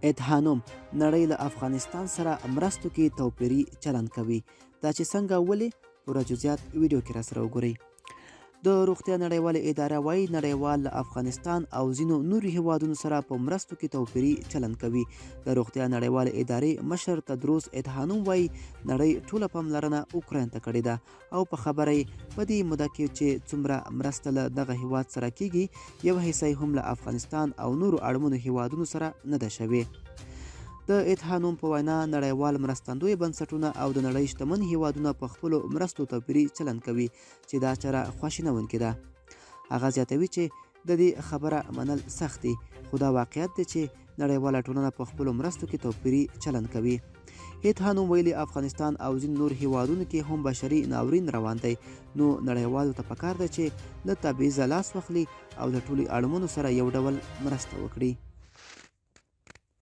ادهانوم، نړۍ له افغانستان سره مرستو کې توپیري چلند کوي. دا چې څنګه، ولې، پوره جزئیات ویډیو کې راسره وګورئ. د روغتیا نړیواله اداره وايي، نړیوال له افغانستان او ځینو نورو هیوادونو سره په مرستو کې توپیري چلند کوي. د روغتیا نړیوالې ادارې مشر تدروس ادهانوم وايي، نړۍ ټوله پاملرنه اوکراین ته کړې ده او په خبره یې په دې موده کې چې څومره مرسته له دغه هیواد سره کیږي، یوه حصه یې هم له افغانستان او نورو اړمنو هیوادونو سره نه ده شوې. د ادهانوم په وینا، نړیوال مرستندوی بنسټونه او د نړۍ شتمن هیوادونه په خپلو مرستو توپیري چلند کوي، چې دا چاره خواشینونکې ده. هغه زیاتوي چې د دې خبره منل سخت دي، خو دا واقعیت دی چې نړیواله ټولنه په خپلو مرستو کې توپیري چلند کوي. هیتهانوم ویلي، افغانستان او ځینو نور هیوادونو کې هم بشري ناورین روان دی، نو نړیوالو ته پکار ده چې له تبعیضه لاس واخلي او له ټولو اړمنو سره یو ډول مرسته وکړي.